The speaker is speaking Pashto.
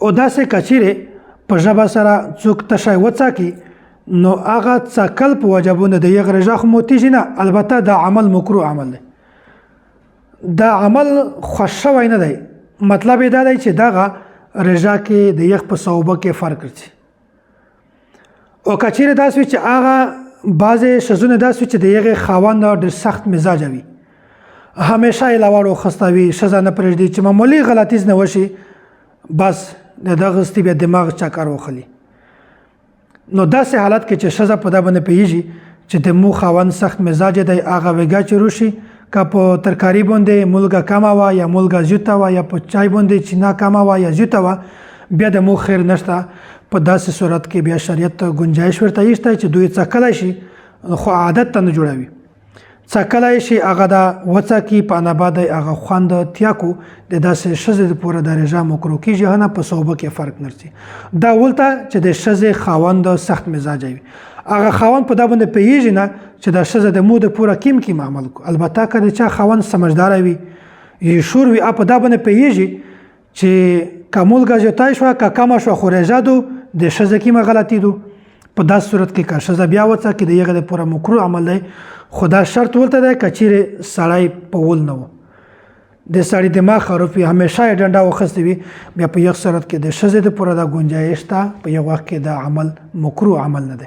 او داسې کچېرې په ژبه سره څوک تشی وڅاکي، نو هغه څکل په وجبونه د یغ رژه خو موتیږي نه، البته دا عمل مکروه عمل دی، دا عمل خوښ شوی نه دی. مطلب یې دا دی چې دغه رژه کې د یخ په صوبه کې فرق رچي. او کچېرې داسې وي چې هغه بعضې ښځونه داسې وي چې د هغې خاوند ډېر سخت مزاجه وي، همیشه یې لواړو خسته وي، ښځه نه پرېږدي چې معمولي غلطي ځنه وشي، بس د دغه ستي بیا دماغ چکر وخلي. نو داسې حالت کې چې ښځه په دا باندې پوهېږي چې د مو خاوند سخت مزاج دی، هغه ویګا چې روشي که په ترکاری باندې ملګه کمه وه یا ملګه زیاته وه یا په چای باندې چینه کمه وه یا زیاته وه، بیا د مو خیر نشته. په داسې صورت کې بیا شریعت ګنجایش ورته ایسته چې دوی څکلی شي، خو عادت ته نه جوړوي. څکلی شي هغه دا وڅکي په انبا دی هغه خوند تیاکو د داسې ښځې دپاره د رژه مکروه کېږي هنه، په صوبه کې فرق نرسي. دا ولته چې د ښځې خاوند سخت مزاجه وي، هغه خاوند په دا باندې پوهېږي نه چې دا ښځه د مو دپاره کیم کیم عمل کو. البته که د چا خاوند سمجداره وي، یشور وي، په دا باندې پوهېږي چې که مولګه زیاته شوه که کمه شوه، خو رژه دو د ښځې کیمه غلطي دو. په داسې صورت کې که ښځه بیا وڅکي د هغې دپاره مکروه عمل دی، خو دا شرط ورته دی که چیرې سړی په ول نه و، د سړي دماغ خراب وي، همیشه یې ډنډه وخستې وي، بیا په یو صورت کې د ښځې دپاره دا ګنجایش ته په یو وخت کې دا عمل مکروه عمل نه دی.